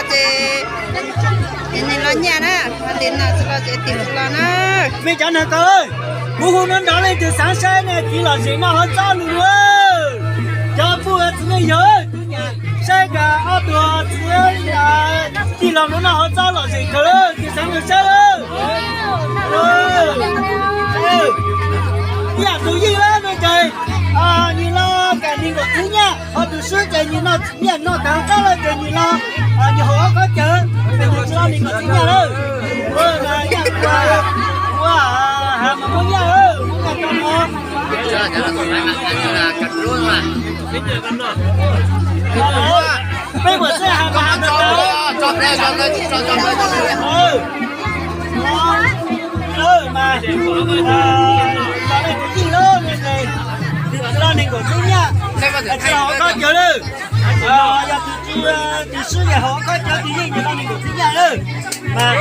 ces nws los nyiaj na, ho tim no tsis los ces tim tsis los na. Mej cov neeg kawg, kuv hu nrov nrov leej twg xaav saib nej txiv lom zem noj hov txob lug lug. Cov puj txiv neej yawg, saib kag ob tug txiv tij laug nuav noj hov txob lom zem kawg lawm, txiv xaav lug saib lawm. Ib yam tus yeej lawm no ces nws los kam neeg nkaum txhiab nyaj, ho tus swb ces nws noj nyiaj noj taag txob lawm ces nws los nws haum ob khob cawv, ces nws tsis los neeg nkaum txhiab nyaj lawm. Ua, ua, has mas muaj nyaj lawm, muaj nyaj tau no. Peb puas xwb has mas has tau. Mas, mas leej twg yeej lawm no ces nws tsis los neeg nkaum txhiab nyaj, tsis los haum ob khob cawv lawm. Yog tus swb yog haum ob khob cawv tus yeej ces los neeg nkaum txhiab nyaj lawm. Mas,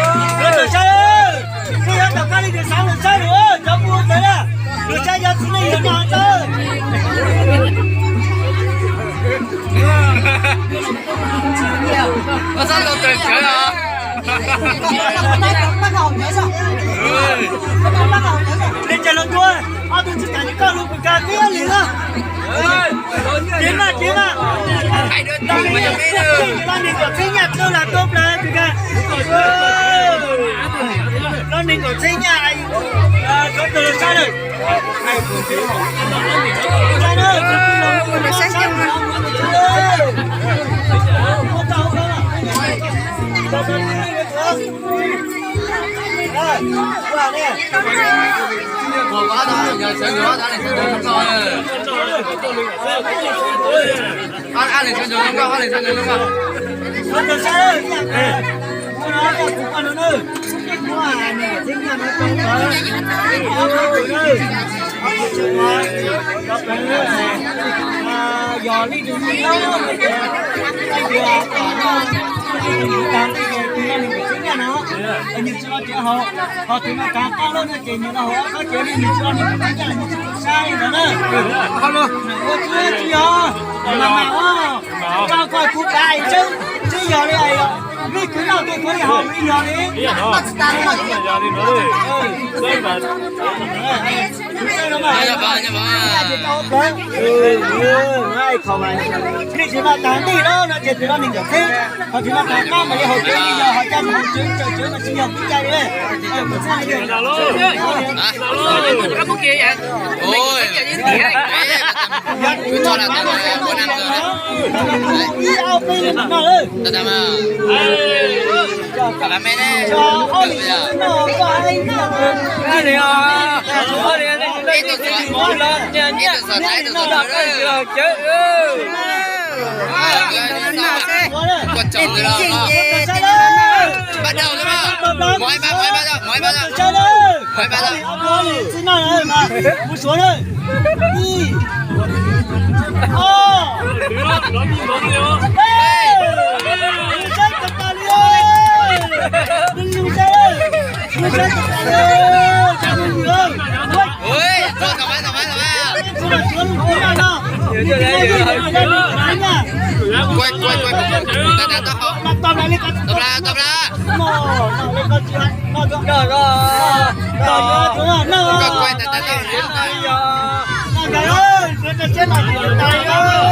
lug saib, peb yuav tau koj leej twg xaav lug saib lawm, cov puj tawv na, lug saib cov txiv neej yawg noj txob. Leej twg los tuaj, ob tug tsis kam li koj lug pum kag twb li na. Ceev maj, ceev maj. Los neeg nkaum txhiab nyaj kawg lam tuaj plaws pum kag. Los neeg nkaum txhiab nyaj, sawv daws los saib lawm. Yog leej twg yeej lawm, leej twg tom no, leej twg noj neeg nkaum txhiab nyaj no, nws tsis los tsev haus, ho tus no taag qab lawm no ces nws los haus ob khob cawv li, nws tsis los neeg nkaum txhiab nyaj los nws tsis tau saib no na. Ua tsis tsis yog, mas mas ua, koj koj kuv kav, twb yog li, leej twg noj ces kuv li haus li yog li. Leej twg noj taag ntej lawm no ces tus no neeg nkaum txhiab, ho tus no taag qab mas yog haus cawv li yog, ho coj mus haus cawv, cawv mas tsis yog kuv cai li. Ib ob peb li mam noj lawm. Bắt đầu thôi mà. Mỗi ba, mỗi ba, mỗi ba. Mỗi ba. Mus suav na. Ib, ob, peb. Saib tag tag li, saib tag tag li. Quay, quay, quay. Tau, tau, tau. Ua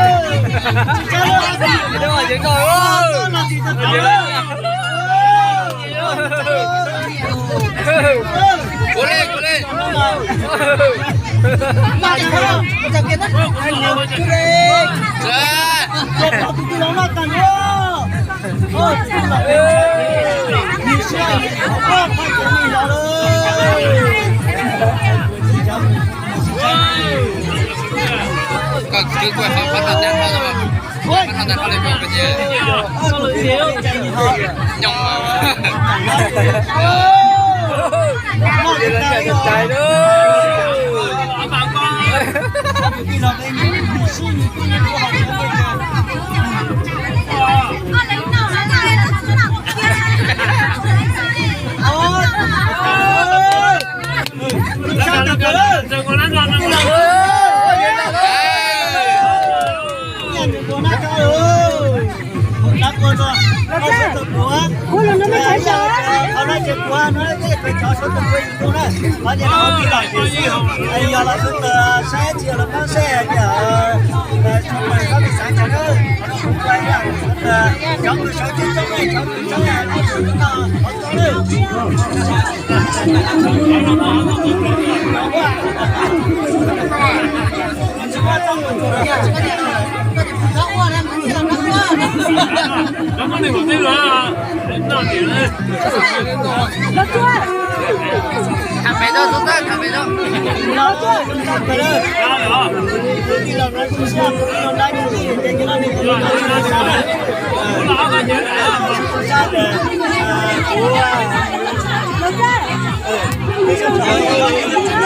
li, ua li. Koj kwv kuj qhov qhov tau teb qhov, qhov tau teb qhov li ko ces nyob mas. Qhov no ces kuv no tej peb cov suav tus kuj ib tug na, qhov ces los ua tij laug ces yog los suav tus saib tsis yog los pab saib tias suav tus xav li cas na, qhov no kuv ua ib yam suav tus cov kws sawv tsees coob ne, cov kws sawv tsees no qhov txog lawm. Tham pem rau, tham pem rau.